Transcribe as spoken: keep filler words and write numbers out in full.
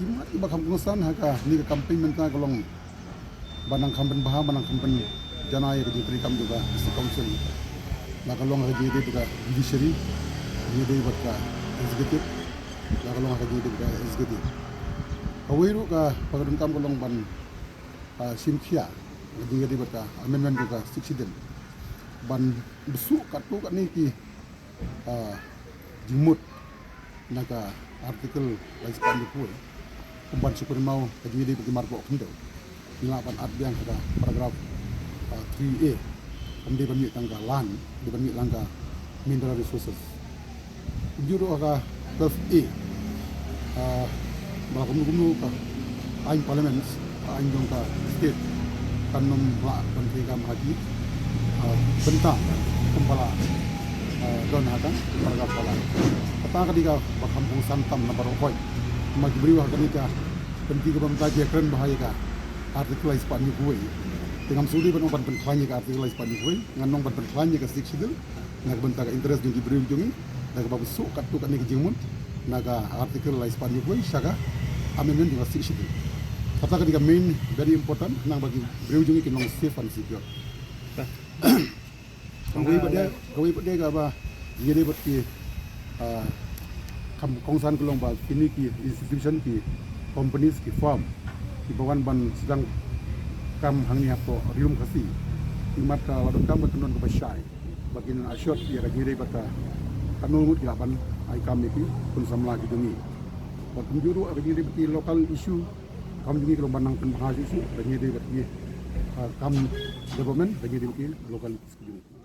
Ki mat kiba kham kongsan ha kane ka campaign mynta ka long ba nang kham pynbha, ba nang kham pynjanai ïa ka jingtrei kam jong ka District Council. La ka long ha ka jingïadei bad ka judiciary, jingïadei bad ka executive, la ka long ha ka jingïadei bad ka executive. Kawei ruh kaba ka donkam ka long ban, ah, shim khia ha ka jingïadei bad ka amendment jong ka Sixth Schedule ban bsuh katto katne ki, ah, jingmut na ka Article lai spah hynñiew phew wei, kum ban shu kynmaw ka jingïadei bad ki marpoh khyndew. Ngi lah ban add biang ha ka paragraph, ah, three A. Kam dei ban mih tang ka land, dei ban mih tang ka mineral resources. Kumjuh ruh ha ka twelve A, ah, ba la kumno kumno ka aiñ Parliament, ka aiñ jong ka state, kan ym lah ban trei kam ha ki, ah, bynta kumba la, ah, don ha ka paragraph ba lai. Kata ka dei kaba kham kongsan tam na baroh hoi. Namar ki briew ha kane ka kynti kaba mynta ki ïakren bha ïa ka Article lai spah hynñiew phew wei. Te ngam sngewdei ban ong ban pynkhlaiñ ïa ka Article lai spah hynñiew phew wei, ngan ong ban pynkhlaiñ ïa ka Sixth Schedule na ka bynta ka interest jong ki briew jong ngi, na kaba bsuh katto katne ka jingmut na ka Article lai spah hynñiew phew wei sha ka amendment jong ka Sixth Schedule. Kata ka dei ka main, very important, khnang ba ki briew jong ngi kin long safe and secure. Kawei pat de, kawei pat de kaba ïadei bad ki, ah, kam kongsan ka long ba kine ki institution, ki companies, ki firm kiba wan ban sdang kam hangne hapoh Ri-lum Khasi, ki mat ka la donkam ban kynnoh kaba shai ba kin assured ïa ka jingïadei bad ka katno ngut ki lah ban ai kam ïa ki khun samla ki jong ngi. Bad kumjuh ruh ha ka jingïadei bad ki local issue, kam jong ngi ka long ban nang pynbha shuh shuh ka jingïadei bad ki, ah, kam development, ka jingïadei bad ki local issues ki jong ngi.